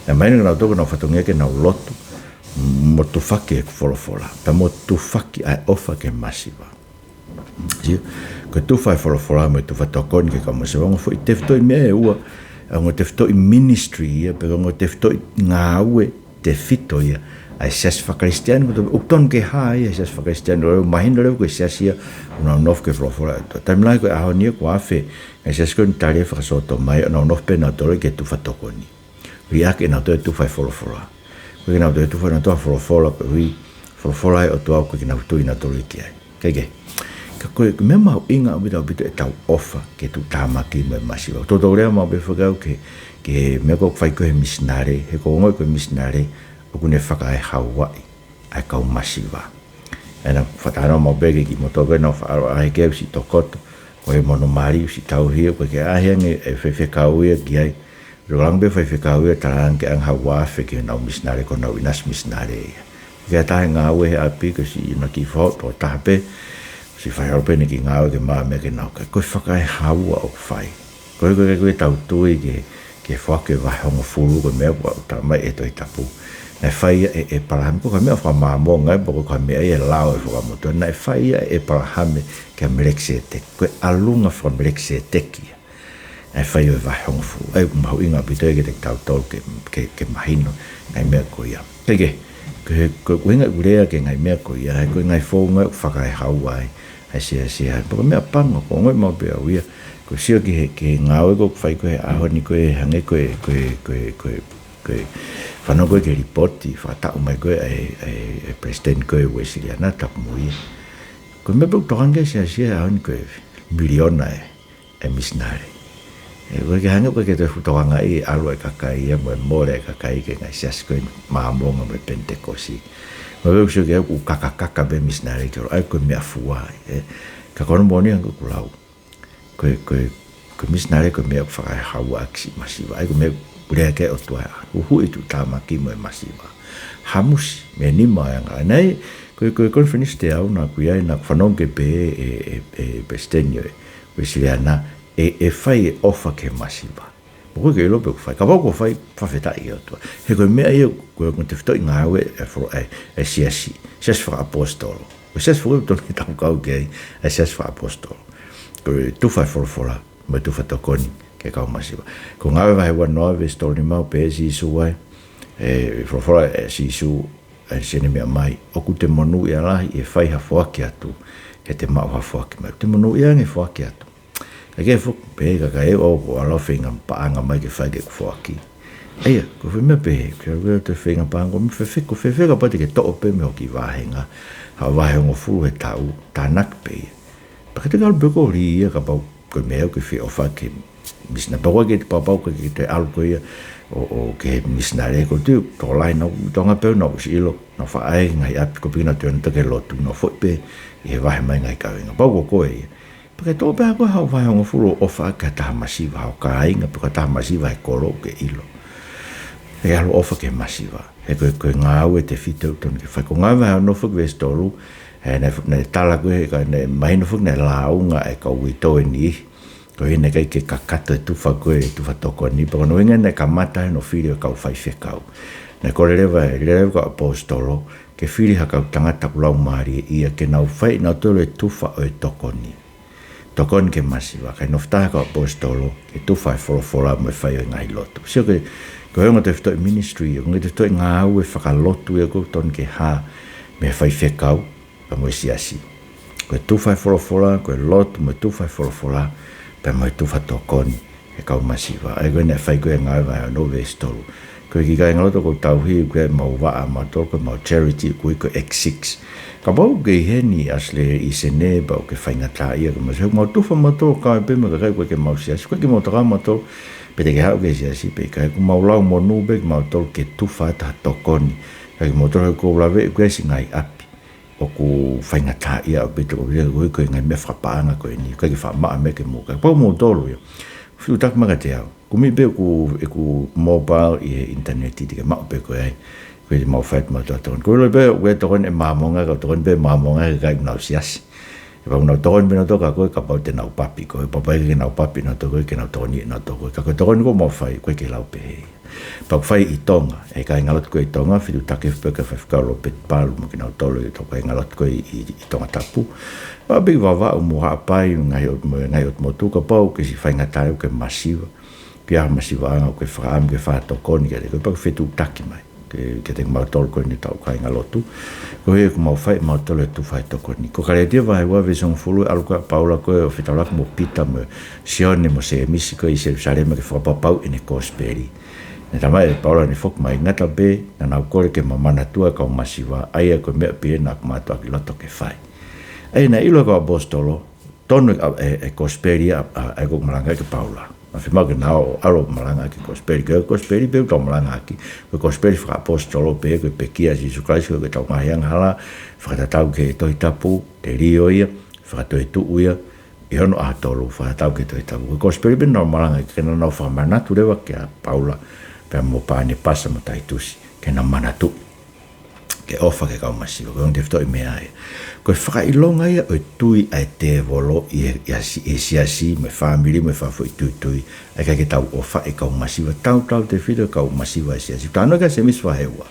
Naʻe mahino kia nautolu ko honau fatongia ke nau lotu, mo tufaki e folofola. Pea mo tufaki ʻa e ʻofa ki he masiva. Sio, ko e tufa e folofola mo e tufa tokoni ki he kau masiva, ongo foʻi tefitoʻi meʻa ʻe ua, ongo tefitoʻi ministry ia, pe ongo tefitoʻi ngāue tefito ia, ʻa e siasi fakakalisitiane, ko e ʻoku totonu ke hā ia ʻa e siasi fakakalisitiane, ʻo mahino leva ko e siasi ia ʻoku nau nofo ki he folofola ʻa e ʻOtua. Taimi lahi ko e ʻaho ni ʻoku ʻi ai e ngaahi siasi ko eni tali fakasōtoma ia, ʻo nau nofo pē nautolu ki he tufa tokoni. Liʻaki ʻenautolu e tufa ʻa e folofola. ʻOku ʻikai ke nau toe tufa ʻenautolu ʻa e folofola, koeʻuhi, folofola ʻa e ʻOtua ʻoku ʻikai ke nau tui nautolu ki ai. Kae kehe, ka ko e, ko e meʻa mahuʻinga ʻaupito ʻaupito ʻetau ʻofa ki he tuʻutāmaki mo e masiva. Toutou lea maʻu pē foki au ki he, ki he meʻa ko ē ʻoku fai ko ē ʻe he misinale, he ʻoku ou ongoʻi ko e misinale ʻoku ne fakaehauaʻi ʻa e kau masiva. ʻA ia naʻa ku fakatalanoa maʻu pē ki he kiʻi motuʻa ko ē naʻe faʻa ʻalu ʻo ʻaʻahi ki ai ʻo siʻi tokoto, ko e mono mali ʻo siʻi tauhi, ʻoku ʻikai ke ʻaʻahi ange e faifekau ia ki ai. Tokanga pē faifekau ia, talaange ke ʻange ha uaafe ki honau misinale, ko honau ʻinasi misinale ia. Ke ʻatā e ngāue he ʻapi, ko e siʻi ʻuna kiʻi foha ʻe taha pē, siʻi fai holo pē ʻene kiʻi ngāue ke maʻu e meʻa ke nau kai. Ko e fakaehaua ʻoku fai. Ko e, ko e, ko e tau tui ke, ke foaki e vahe hongofulu, ko e meʻa ʻoku talamai ʻe he Tohi Tapu. Naʻe fai ia ʻe, ʻe ʻĒpalahame, ko e meʻa fakamāmonga ia, pe ko e meʻa ia ʻe lao e fakamotu. Naʻe fai ia ʻe ʻĒpalahame kia Melekiseteki. Ko e ʻalunga faka-Melekiseteki ia. ʻA e fai ʻo e vahe hongofulu. ʻA ia ʻoku mahuʻinga ʻaupito ia kiate kitautolu ke, ke, ke mahino e ngaahi meʻa ko ia. Kae kehe, ko e, ko e ʻuhinga ʻeku lea ki he ngaahi meʻa ko ia, he ko e ngaahi founga ʻoku fakaehaua ai ʻa e siasi. Pea ko e meʻa pango, ʻoku ou ongoʻi maʻu pē au ia, ko e sio ki he, ki he ngāue ko ē ʻoku fai ko ē he ʻaho ni ko ē, hangē ko e, ko e, ko e, ko e, ko e fanongo ko ē ki he lipooti fakataʻu mai ko ē ʻa e, ʻa e, ʻa e palesiteni ko ē Uēsiliana, Tapu Mui. Ko e meʻa pē ʻoku tokanga ki ai e siasi he ʻaho ni ko e miliona e e misinale. ʻE, ʻoku ʻikai ke hangē ʻoku ʻikai ke toe fuʻu tokangaʻi e ʻalu e kakai ia mo e mole e kakai ki he ngaahi siasi ko eni Māmonga mo e Penitekosi. Mo e ʻoku sio ki ai ʻoku kakakaka pē misinale ki ʻolunga, ʻa ia ko e meʻafua, ʻe. Ka ko hono moʻoni hangē ko ʻeku lau, ko e, ko e, ko e misinale ko e meʻa ʻoku fakaehauaʻaki siʻi masiva, ʻa ia ko e meʻa ʻoku lea ki ai e ʻOtua, huhuʻi e tuʻutāmaki mo e masiva. Hamusi mei he nima ʻo e anga. Naʻe, ko e, ko e konifelenisi teau naʻa ku ʻi ai, naʻa ku fanongo ki ai pē ʻe, ʻe, ʻe palesiteni ʻo e Uēsiliana, ʻe, ʻe fai e ʻofa ki he masiva. Mo ko e ke ʻilo pē ʻoku fai. Kapau ʻoku fai, fakafetaʻi ki he ʻOtua. He ko e meʻa ia, ko e, ko e tefitoʻi ngāue e folo-, e, e siasi, siasi fakaʻaposetolo. Ko e siasi foki ʻoku totonu ke tau kau ki ai, e siasi fakaʻaposetolo. Ko e tufa e folofola, mo e tufa tokoni ki he kau masiva. Ko e Ngāue vahe uanoa veesi tolu nima ʻoku pehē ʻe Sīsū ai, e folofola ʻa Sīsū, ʻa e siʻene meʻa mai, ʻoku te monūʻia lahi ʻi he fai ha foaki atu, he te maʻu ha foaki mai. Te monūʻia ange he foaki atu. Kae kehe foki, pehē ʻe he kakai ʻoku ʻalu ʻo feinga paʻanga mai ke fai ke ku foaki. ʻA ia, ko e foʻi meʻa pehē, ke ʻalu ʻo toe feinga paʻanga, ko e meʻa fēfē, ko e fēfē kapau te ke toʻo pē mei hoku kiʻi vāhenga, ha vahe hongofulu he taʻu, tānaki pē ia. Pea ka te ke ʻalu pē koe ʻo lī ia kapau ko e meʻa ʻoku ke fie ʻofa ki he misinale. Pea ʻoku ʻikai ke te papau ke, ke te ʻalu koe ia ʻo, ʻo ki he misinale, ko e tokolahi naʻa ku tonga pē naʻa ku ʻosi ʻilo, naʻa faʻa ʻai ngaahi ʻapi ko pina tui ana toke lotu, naʻa foʻi pē ʻi he vahe mai ngaahi kavenga. Pau ko koe ia. Pea ke toʻo pē ʻa koe ha vahe hongofulu ʻo ʻofa ki ha taha masiva, ha kāinga, pe ko ha taha masiva he kolo ʻoku ke ʻilo. ʻE ʻalu ʻofa ki he masiva. He ko e, ko e ngāue tefito ʻoku totonu ke fai. Ko e Ngāue vahe ono foki veesi tolu, ʻe, naʻe, naʻe tala ko ē, ka naʻe mahino foki naʻe lāunga e kau uitou ʻe niʻihi. Ko e naʻe ʻikai ke kakato e tufa ko ē, e tufa tokoni. Pea ko hono ʻuhinga naʻe kamata ai hono fili ʻo e kau faifekau. Naʻe kole leva, lele leva e kau ʻaposetolo ke fili ha kau tangata ʻoku laumālie ia ke nau fai ʻenautolu e tufa ʻo e tokoni. Tokoni ki he masiva, kae nofo taha e kau ʻaposetolo ke tufa e folofola mo e fai ʻo e ngaahi lotu. Sio ki he, ko e ongo tefitoʻi ministry, ongo tefitoʻi ngāue fakalotu ia ʻoku totonu ke hā mei he faifekau, pea mo e siasi. Ko e tufa e folofola, ko e lotu mo e tufa e folofola, pea mo e tufa tokoni he kau masiva. ʻA ia ko e naʻe fai ko ē Ngāue vahe ono veesi tolu. Ko e kiʻi kāingalotu ʻoku ou tauhi, ko e mau vaʻa mautolu, ko e mau charity, ko e ko e X six. Kapau ʻoku ke ʻi heni Ashley ʻi Senē, pea ʻoku ke faingataʻaʻia ke mau siasi, mau tufa mautolu ʻo kau ai pē mo e kakai ʻoku ʻikai ke mau siasi, ʻoku ʻikai ke mau tokanga mautolu, pe te ke haʻu ki he siasi, pe ʻikai, ʻoku mau lau monū pē kimautolu ke tufa atu ha tokoni. Ka kimautolu he ʻoku ou laveʻi ʻoku ʻi ai siʻi ngaahi ʻapi ʻoku faingataʻaʻia ʻaupito, ko e, ko e, ko e ngaahi meʻa fakapaʻanga ko eni, ʻikai ke faʻa maʻa meʻa ke mou kai. Pau moutolu ia. Fetuʻutaki mai kiate au. Kumi pē ʻeku, ʻeku mobile ʻi he ʻinitaneti te ke maʻu pē koe ai. Ko e mau fai atu mautolu tokoni. Ko e ʻilo pē, ko e tokoni ʻa e Māmonga, ko e tokoni pē ʻa e Māmonga ki he kakai ʻoku nau siasi. ʻE pau ke nau tokoni pē nautolu kia koe, kapau te nau papi koe. Pau pē ke nau papi nautolu koe, ke nau tokoniʻi nautolu koe. Ka ko e tokoni ʻoku mau fai, ʻoku ʻikai ke lau pehē ia. Pea ʻoku fai ʻi Tonga, ʻe kāingalotu ko ē ʻi Tonga, fetuʻutaki pē ki he faifekau Lopeti Palu mo kinautolu ʻi he kau kāingalotu ko ē ʻi, ʻi, ʻi Tongatapu. Pea ʻoku ʻikai Vavaʻu mo Haʻapai, ngaahi ʻo-, mo e ngaahi ʻotu motu, kapau ʻoku ke siʻi faingataʻaʻia ʻoku ke masiva. Ke ʻi ai ha masivaʻanga ʻoku ke fakaʻamu ke fai ha tokoni kiate koe, pea ke fetuʻutaki mai. ke, ke te mau tolu ko eni ʻetau kāinga lotu. Ko e ʻuhi ʻoku mau fai ʻe mautolu e tufa ʻo e tokoni. Ko Kalētia vahe ua veesi hongofulu, ʻalu ko ē ʻa Paula ko ē ʻo fetaulaki mo Pita mo Sione mo Sēmisi ko ē ʻi Selusalema ke fakapapauʻi ʻene kosipeli. Naʻe talamai ʻe Paula naʻe foki mai ngata pē, naʻa nau kole ke mamanatua e kau masiva, ʻa ia ko e meʻa pē ia naʻa ku mātuʻaki loto ke fai. ʻA ia naʻe ʻilo ʻe he kau ʻaposetolo, tonu e, e, e kosipeli ʻa, ʻa, ʻa ia ʻoku malangaʻaki ʻe Paula. Naʻe fiemaʻu ke nau ō ʻo ʻalu ʻo malangaʻaki e kosipeli. Ko e kosipeli pē ʻoku tau malangaʻaki, ko e kosipeli fakaʻaposetolo pē, ko e pekia ʻa Sīsū Kalaisi, ko ʻetau ngaahi angahala, fakatatau ki he Tohi Tapu, telio ia, fakatoetuʻu ia, ʻi hono ʻaho tolu, fakatatau ki he Tohi Tapu. Ko e kosipeli pē naʻa nau malangaʻaki, ke nau fakamanatu leva kia Paula, pea mo Panepasa mo Taitusi, ke nau manatuʻi ke ʻofa ki he kau masiva, ko e ongo tefitoʻi meʻa ia. Ko e fakaʻilonga ia ʻo e tui ʻa e tēvolo ʻi he, ʻi he si-, ʻi he siasi, mo e fāmili, mo e fakafoʻituitui, ʻa e ʻikai ke tau ʻofaʻi e kau masiva, tautautefito e kau masiva ʻa e siasi. Talanoa ki ai Sēmisi vahe ua.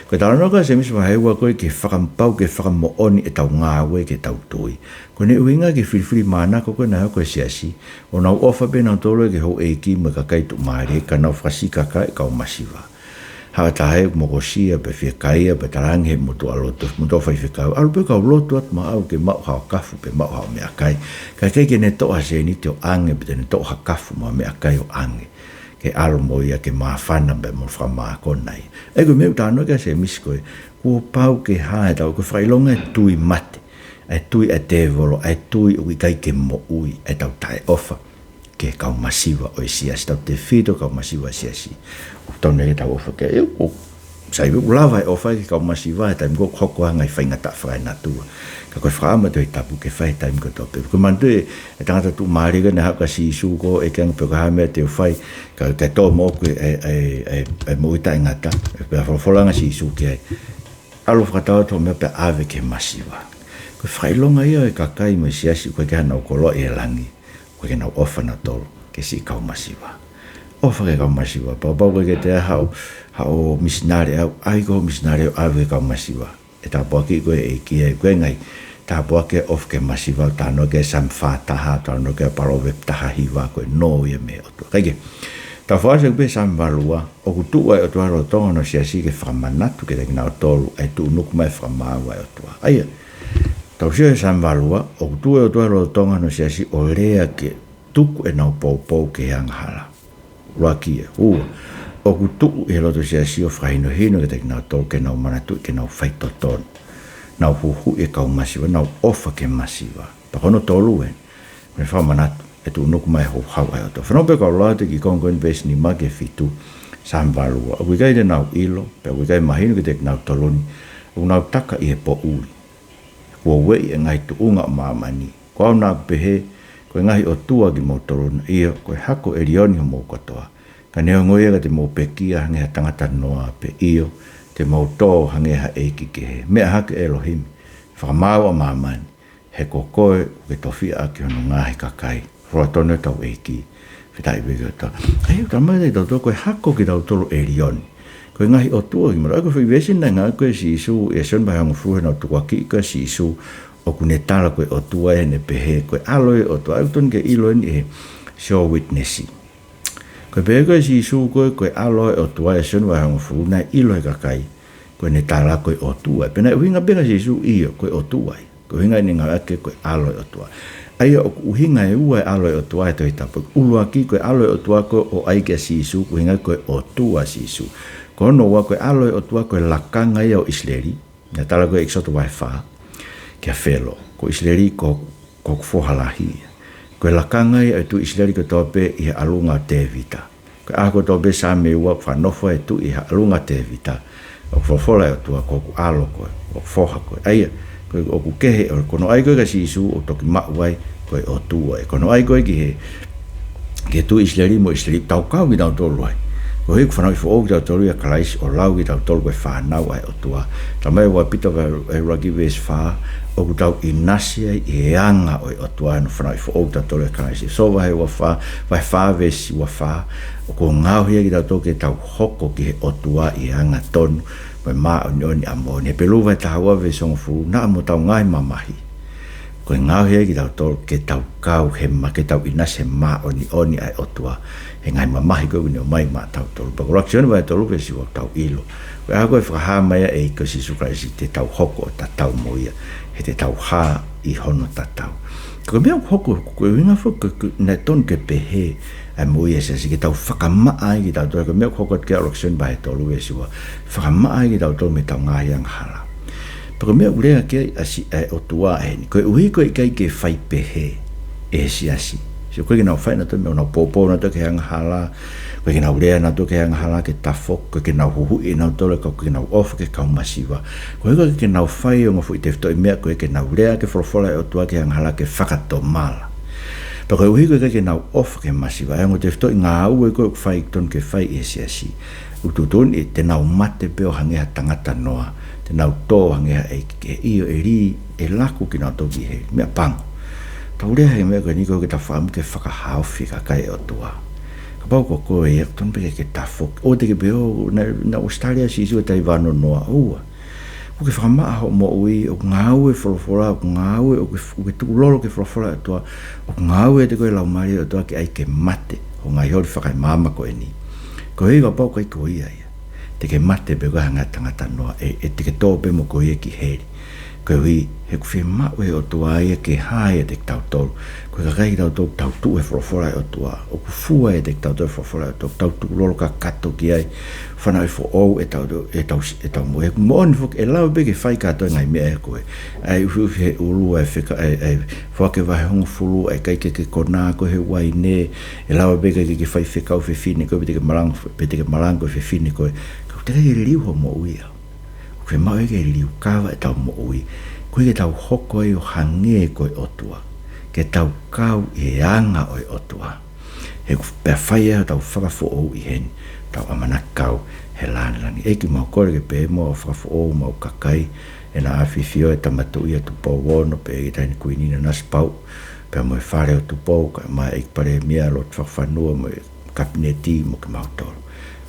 Ko e talanoa ki ai Sēmisi vahe ua ko ē ke fakapapauʻi, ke fakamoʻoni ʻetau ngāue, ke tau tui. Ko ʻene ʻuhinga ki he filifilimānako ko ē naʻe hoko ʻi he siasi, ʻo nau ʻofa pē nautolu ki he houʻeiki mo e kakai tuʻumālie, ka nau fakasikaka e kau masiva. Haʻu ha taha ʻoku mokosia pe fiekaia pe talaange ʻe he motuʻa lotu, motuʻa faifekau, ʻalu pē kau lotu atu maʻau ke maʻu haʻo kafu pe maʻu haʻo meʻakai. Kae ʻikai ke ne toʻo ha sēniti ʻo ʻange pe te ne toʻo ha kafu mo e meʻakai ʻo ʻange ke ʻalu mo ia ke māfana pea mo fakamākona ia. ʻA ia ko e meʻa ʻoku talanoa ki ai Sēmisi ko ē, kuo pau ke hā ʻetau, ko e fakaʻilonga e tui mate, ʻa e tui ʻa e tēvolo, ʻa e tui ʻoku ʻikai ke moʻui, ʻa ʻetau taʻeʻofa ki he kau masiva ʻo e siasi, tautefito e kau masiva ʻo e siasi. ʻOku tonu ke tau ʻofa ki ai, ʻoku sai pē ʻoku lava e ʻofa ki he kau masiva he taimi ko ē ʻoku hoko ai e ngaahi faingataʻa fakaenatua. Ka ko e fakaʻamu ʻa e Tohi Tapu ke fai he taimi kotoa pē. Ko e manatuʻi e tangata tuʻumālie ko ē naʻe haʻu kia Sīsū ko ē ʻo ʻeke ange pe ko e hā e meʻa te u fai, ka, ka tō moʻoku e, e, e, e, e moʻui taʻengata, pea folofola ange ʻa Sīsū ki ai, ʻalu ʻo fakatau atu hoʻo meʻa pea ʻave ki he masiva. Ko e fakaʻilonga ia ʻo e kakai mo e siasi ʻoku ʻikai ke ʻi ai hanau koloa ʻi he langi, ʻoku ʻikai ke nau ʻofa nautolu ki he siʻi kau masiva. ʻOfa ki he kau masiva. Pau, pau ʻoku ʻikai ke toe ʻi ai haʻo, haʻo misinale ʻaʻau, ʻai ko hoʻo misinale ʻo ʻave ki he kau masiva. ʻE tāpuakiʻi koe ʻe he ʻEiki, ʻa ia ko e ngaahi tāpuaki ʻo e ʻofa ki he masiva, talanoa ki ai Saame fā taha, talanoa ki ai Palōvepi taha hiva, ko e nō ia mei he ʻOtua. Kae kehe, tau fakaʻosi atu pē Saame valu ua, ʻoku tuʻu ʻa e ʻOtua lolotonga hono siasi ke fakamanatu kiate kinautolu ʻa e tuʻunuku mai e fakamaau ʻa e ʻOtua. ʻA ia, tau sio he Saame valu ua, ʻoku tuʻu ʻa e ʻOtua lolotonga hono siasi ʻo lea ke tuku ʻenau poupou ki he angahala. ʻUluaki ia. Ua, ʻoku tuʻu ʻi he loto siasi ʻo fakahinohino kiate kinautolu ke nau manatuʻi ke nau faitotonu, nau huhuʻi e kau masiva, nau ʻofa ki he masiva. Pea ko hono tolu ē, mo e fakamanatu e tuʻunuku mai e houhau ʻa e ʻOtua. Fanongo pē kau lau atu e kiʻi konga ko eni, veesi nima ki he fitu, Saame valu ua. ʻOku ʻikai te nau ʻilo, pea ʻoku ʻikai mahino kiate kinautolu ni, ʻoku nau taka ʻi he poʻuli, kuo ueʻi e ngaahi tuʻunga ʻo māmani. Ko au naʻa ku pehē, ko e ngaahi ʻotua kimoutolu na, ʻio, ko e hako ʻo ʻElioni hoʻomou kotoa. Ka neongo ia ka te mou pekia hangē ha tangata noa, pe ʻio, te mou tō hangē ha ʻeiki kehe. Meʻa hake ʻElohimi, fakamaau ʻa māmani, he ko koe ʻoku ke tofiʻa ʻaki hono ngaahi kakai. Folofola tonu ʻetau ʻEiki. Fakafetaʻi pē ki he ʻOtua. ʻA ia, ʻoku talamai kiate kitautolu, ko e hako kitautolu ʻo ʻElioni. Ko e ngaahi ʻotua kimoutolu. ʻA ia ko e foʻi veesi naʻe ngāueʻaki ko ē ʻe Sīsū, ʻia Sione vahe hongofulu, naʻe tukuakiʻi ko ē ʻa Sīsū ʻoku ne tala ko e ʻOtua ē, ʻene pehē ko e ʻAlo ʻo e ʻOtua. ʻA ia ʻoku tonu ke ʻilo eni ʻe he Jehovah Witness. Ko e pehē ko ē ʻe Sīsū ko ē, ko e ʻAlo ʻo e ʻOtua ʻia Sione vahe hongofulu, naʻe ʻilo ʻe he kakai ko ʻene tala ko e ʻOtua. Pea naʻe ʻuhinga pē kia Sīsū, ʻio, ko e ʻOtua ia. Ko e ʻuhinga ʻene ngāueʻaki ko e ʻAlo ʻo e ʻOtua. ʻA ia ʻoku ʻuhinga ʻe ua e ʻAlo ʻo e ʻOtua he Tohi Tapu. ʻUluaki, ko e ʻAlo ʻo e ʻOtua ko ē ʻoku ʻai kia Sīsū, ko e ʻuhinga ko e ʻOtua ʻa Sīsū. Ko hono ua, ko e ʻAlo ʻo e ʻOtua ko e lakanga ia ʻo ʻIsileli. Naʻe tala ko ē ʻi ʻEkisoto vahe fā kia Felo, ko ʻIsileli ko, ko hoku foha lahi ia. Ko e lakanga ia ʻo e tuʻi ʻIsileli kotoa pē ʻi he ʻalunga ʻo Tēvita. Ko e ʻaho kotoa pē Saame ua, fakanofo e tuʻi ʻi he ʻalunga ʻo Tēvita, ʻoku folofola e ʻOtua, ko hoku ʻalo koe, ko hoku foha koe. ʻA ia, ko e, ʻoku kehe, ʻo, ko hono ʻai ko ē kia Sīsū ʻoku toki maʻu ai ko e ʻOtua. Ko hono ʻai ko ē ki he, ki he tuʻi ʻIsileli mo ʻIsileli, tau kau kitautolu ai. Koeʻuhi ʻoku fanauʻi foʻou kitautolu ʻia Kalaisi ʻo lau kitautolu ko e fānau ʻa e ʻOtua. Talamai ʻe Ua Pita vahe ʻuluaki veesi fā, ʻoku tau ʻinasi ai ʻi he anga ʻo e ʻOtua ʻi hono fanauʻi foʻou kitautolu ʻia Kalaisi. ʻEfesō vahe ua fā, vahe fā veesi ua fā, ʻoku ngaohi ai kitautolu ke tau hoko ki he ʻOtua ʻi he angatonu mo e māʻoniʻoni ʻa moʻoni. Hepelū vahe taha ua veesi hongofulu, naʻa mo hotau ngaahi mamahi Ko e ngaohi ia kitautolu ke tau kau he ma-, ke tau ʻinasi he māʻoniʻoni ʻa e ʻOtua he ngaahi mamahi ko ē ʻoku ne ʻomai maʻatautolu. Pea ko ʻUluaki Sione vahe tolu veesi ua ʻoku tau ʻilo, ko e ʻaho ko ē ʻe fakahā mai ai ʻa e ʻEiki ko Sīsū Kalaisi te tau hoko ʻo tatau mo ia, he te tau hā ʻi hono tatau. Ko e meʻa ʻoku hoko, ko e ʻuhinga foki ko e, ko e, naʻe tonu ke pehē ʻa e moʻui ʻa e siasi, ke tau fakamaʻa ai kitautolu, ko e meʻa ʻoku hoko atu ki ai ʻUluaki Sione vahe tolu veesi ua, fakamaʻa ai kitautolu mei heʻetau ngaahi angahala. Pea ko e meʻa ʻoku lea ki ai ʻa e si-, ʻa e ʻOtua heni, koeʻuhi ko e ʻikai ke fai pehē ʻe he siasi. Sio, ʻoku ʻikai ke nau fai ʻenautolu e meʻa, ʻoku nau poupou ʻenautolu ki he angahala, ʻoku ʻikai ke nau lea ʻenautolu ki he angahala ke tafoki, ʻoku ʻikai ke nau huhuʻi ʻenautolu, ʻoku ʻikai ke nau ʻofa ki he kau masiva. Koeʻuhi ko e ʻikai ke nau fai e ongo foʻi tefitoʻi meʻa ko ē ke nau lea ki he folofola ʻa e ʻOtua ki he angahala ke fakatomala. Pea koeʻuhi ko e ʻikai ke nau ʻofa ki he masiva, ʻa e ongo tefitoʻi ngāue ko ē ʻoku fai, tonu ke fai ʻe he siasi, ʻoku tuʻutuʻuni te nau mate pē ʻo hangē ha tangata noa, te nau tō hangē ha ʻeiki kehe, ʻio, ʻe lī, ʻe laku kinautolu ki heli. Meʻapango. Tau lea he meʻa ko eni koeʻuhi ke tau fakaʻamu ke fakahaofi e kakai ʻa e ʻOtua. Kapau ko koe ia, tonu pē ke ke tafoki. ʻOua te ke pehē, ʻo, naʻa, naʻa ku ʻosi tali ʻa Sīsū he taimi ʻe ua noa noa. ʻOua. ʻOku ke fakamaʻa hoʻo moʻui, ʻoku ngāue e folofola, ʻoku ngāue, ʻoku ke, ʻoku ke tukulolo ki he folofola ʻa e ʻOtua, ʻoku ngāue ʻiate koe e Laumālie ʻo e ʻOtua ke ʻai ke mate hoʻo ngaahi holi fakaemāmani ko eni. Koeʻuhi kapau ʻoku ʻikai ko ia ia, te ke mate pē koe hangē ha tangata noa, ʻe, ʻe te ke tō pē mo koe ia ki heli. Koeʻuhi he ʻoku fiemaʻu ʻe he ʻOtua ia ke hā ʻiate kitautolu. Ko e kakai kitautolu ʻoku tau tuʻu he folofola ʻa e ʻOtua, ʻoku fua ʻiate kitautolu e folofola ʻa e ʻOtua, ʻoku tau tukulolo kakato ki ai, fanauʻi foʻou ʻetau, ʻetau, ʻetau moʻui. He ʻoku moʻoni foki, ʻe lava pē ke fai kātoa e ngaahi meʻa ʻe koe. ʻA e ʻufiʻufi he ʻulu, ʻa e feka-, ʻa e, ʻa e foaki e vahe hongofulu, ʻa e ʻikai ke ke konā koe he uaine, ʻe lava pē ke ke fai fekau fefine koe, pe te ke malanga, pe te ke malanga ko e fefine koe. Ka ʻoku teʻeki ai ke liliu hoʻo moʻui ia. ʻOku fiemaʻu ia ke liliu, kava ʻetau moʻui, koeʻuhi ke tau hoko ai ʻo hangē ko e ʻOtua, ke tau kau ʻi he anga ʻo e ʻOtua. He ʻoku pehē, fai ai hotau fakafoʻou ʻi heni, tau ʻamanaki kau he lāngilangi. ʻEiki, mau kole ke pehē muʻa ʻo fakafoʻou homau kakai, ʻEna ʻAfifio, e Tama Tuʻi ʻa Tupou Ono, pea ʻEiki Taʻahine Kuini Nanasipauʻu, pea mo e Fale ʻo Tupou, kae ʻumaʻā e ʻEiki Palēmia, Lord Fakafanua, mo e Kapineti, mo kimautolu.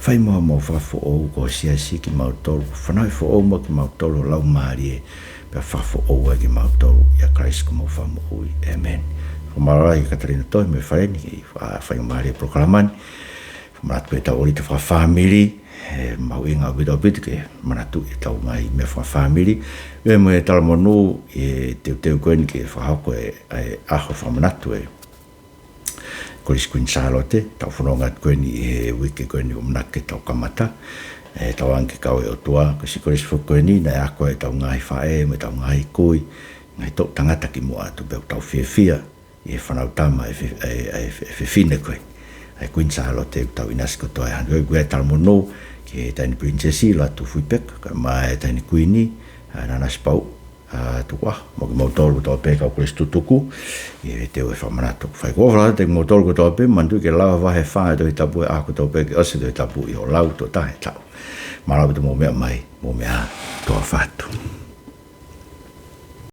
Fai muʻa homau fakafoʻou ko ho siasi kimautolu, fanauʻi foʻou muʻa kimautolu ʻe ho Laumālie, pea fakafoʻou ai kimautolu, ʻia Kalaisi ko homau Fakamoʻui. ʻĒmeni. Fakamālō lahi kia Katalina Tohi mo e fale ni, ʻi he fa-, faingamālie e polokalama ni. Fakamanatu pē ʻetau ʻōlita fakafāmili, ʻe mahuʻinga ʻaupito ʻaupito ke manatuʻi ʻetau ngaahi meʻa fakafāmili. ʻIo, mo e talamonū ʻi he teuteu ko eni ke fakahoko e, e ʻaho fakamanatu e Kolisi Kuini Sālote, tau fononga atu ko eni ʻi he uike ko eni ʻoku ʻamanaki ke tau kamata, ʻe tauange ke kau e ʻOtua, ko e siʻi kolisi foki ko eni naʻe ako ai ʻetau ngaahi faʻē, mo ʻetau ngaahi kui, ngaahi toʻu tangata kimuʻa atu, pea ʻoku tau fiefia ʻi he fānau tama ʻa e fe-, ʻa e, ʻa e fe-, fefine ko ē, ʻa e Kuini Sālote, ʻoku tau ʻinasi kotoa ai hangē ko e talamonū ki he Taʻahine Pilinisesi Lātūfuipeka, kae ʻumaʻā e Taʻahine Kuini, ʻa, Nanasipauʻu, ʻa, Tukuʻaho, mo kimoutolu kotoa pē kau kolisi tutuku, ʻi he teu e fakamanatu ʻoku fai. ʻOku ou ʻofa lahi atu kiate kimoutolu kotoa pē, manatuʻi ke lava vahe fā e Tohi Tapu he ʻaho kotoa pē, ke ʻosi e Tohi Tapu ʻi he lau tuʻo taha he taʻu. Mālō ʻaupito hoʻomou meʻa mai, mou meʻa ā, tuʻa ʻofa atu.